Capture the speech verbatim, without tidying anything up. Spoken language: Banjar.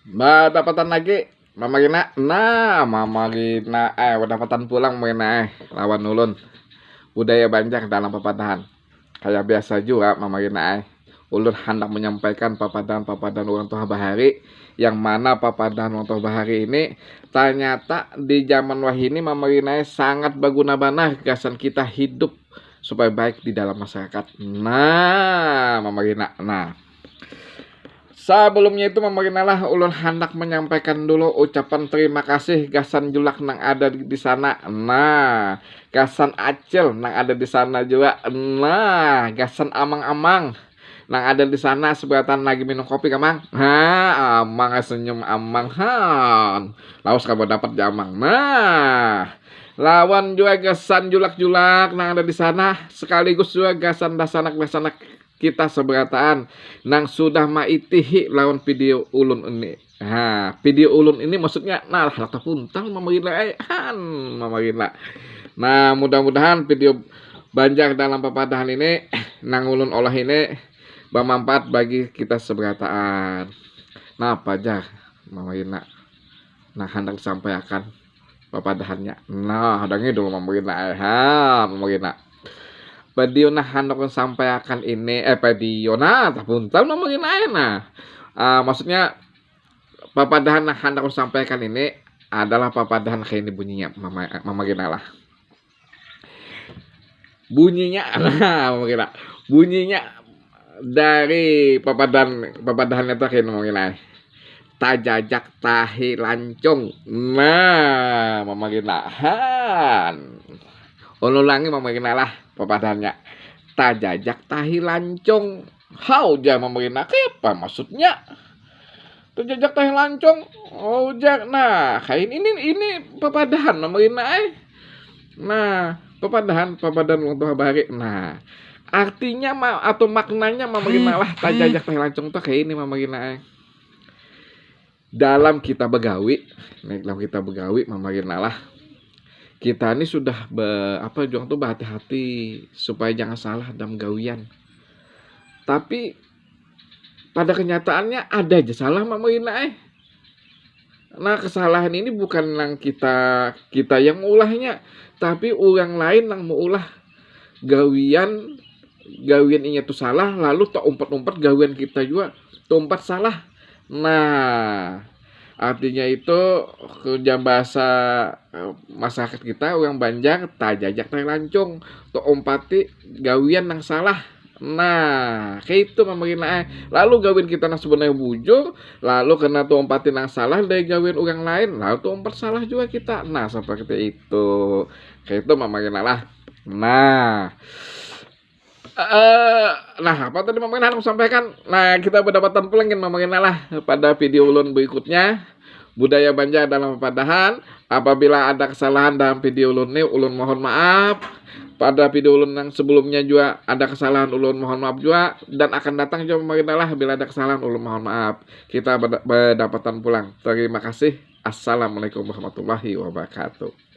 Badapatan lagi, Mama Rina. Nah, Mama Rina, eh, badapatan pulang, Mama Rina, eh, lawan ulun. Budaya Banjar dalam papadahan. Kaya biasa jua, Mama Rina, eh, ulun handak manyampaikan papadahan-papadahan urang tuha bahari, yang mana papadahan urang tuha bahari ini tanyata di jaman wahini, Mama Rina, eh, sangat baguna banar gasan kita hidup supaya baik di dalam masyarakat. Nah, Mama Rina, nah. Sabalumnya itu, Mama Rina lah, ulun handak manyampaikan dulu ucapan terima kasih gasan Julak nang ada di, di sana. Nah, gasan Acil nang ada di sana jua. Nah, gasan Amang-amang nang ada di sana, seberataan lagi minum kopi kah, Mang? Ha, Amang senyum, Amang. Han. Lawas kawa dapat ja, Amang. Nah, lawan jua gasan Julak-Julak nang ada di sana, sekaligus jua gasan dasanak-dasanak kita seberataan nang sudah maitihi lawan video ulun ini. Ha, video ulun ini maksudnya, nah, lah, tapuntang, Mama Rina, eh, han, Mama Rina. Nah, mudah-mudahan video Banjar dalam papadahan ini nang ulun olah ini bamanfaat bagi kita seberataan. Napa jar, Mama Rina? Nah, handak disampaiakan papadahannya. Nah, ada ngidul, Mama Rina, eh, ha, Mama Rina. Video nah handak ulun sampaiakan ini, eh, video nah, tapuntang, Mama Rina, eh, nah. Ah, maksudnya, papadahan nah handak ulun sampaiakan ini adalah papadahan kaini bunyinya, Mama, Mama Rina lah. Bunyinya, nah, Mama Rina. Bunyinya dari papadahan, papadahannya tu kaini, Mama Rina, eh. Tajajak tahi lancung. Nah, Mama Rina. Han. Ulun ulangi, Mama Rina lah, papadahannya. Tajajak tahi lancung. Hau, jar Mama Rina. Kayapa maksudnya? Tajajak tahi lancung. Oh, jar. Nah, kaini, ini, ini papadahan, Mama Rina, eh. Nah, papadahan, papadahan urang tuha bahari. Nah, artinya ma-, atau maknanya, Mama Rina lah, tajajak tahi lancung tu kaini, Mama Rina, eh. Dalam kita bagawi, nih, dalam kita bagawi, Mama Rina lah, kita ni sudah be-, apa, juang tu, bahati-hati supaya jangan salah dalam gawian. Tapi pada kenyataannya ada aja salah, Mama Rina, eh. Nah, kesalahan ini bukan nang kita, kita yang meulahnya, tapi urang lain nang meulah gawian, gawian inya tu salah, lalu taumpat-umpat gawian kita jua taumpat salah. Nah, artinya itu, kerja bahasa, eh, masyarakat kita, urang Banjar, tajajak tahi lancung, taumpati gawian nang salah. Nah, kaitu, Mama Rina, eh. Lalu gawian kita nang sebenarnya bujur, lalu kena taumpati nang salah dari gawian urang lain, lalu taumpat salah jua kita. Nah, seperti itu. Kaitu, Mama Rina lah. Nah. Eh, nah, apa tadi, Mama Rina, handak sampaikan? Nah, kita badapatan pulang gin, Mama Rina lah, pada video ulun berikutnya. Budaya Banjar dalam papadahan. Apabila ada kesalahan dalam video ulun ni, ulun mohon maaf. Pada video ulun yang sebelumnya jua ada kesalahan, ulun mohon maaf jua. Dan akan datang jua, Mama Rina lah, bila ada kesalahan, ulun mohon maaf. Kita beda-, badapatan pulang. Terima kasih. Assalamualaikum warahmatullahi wabarakatuh.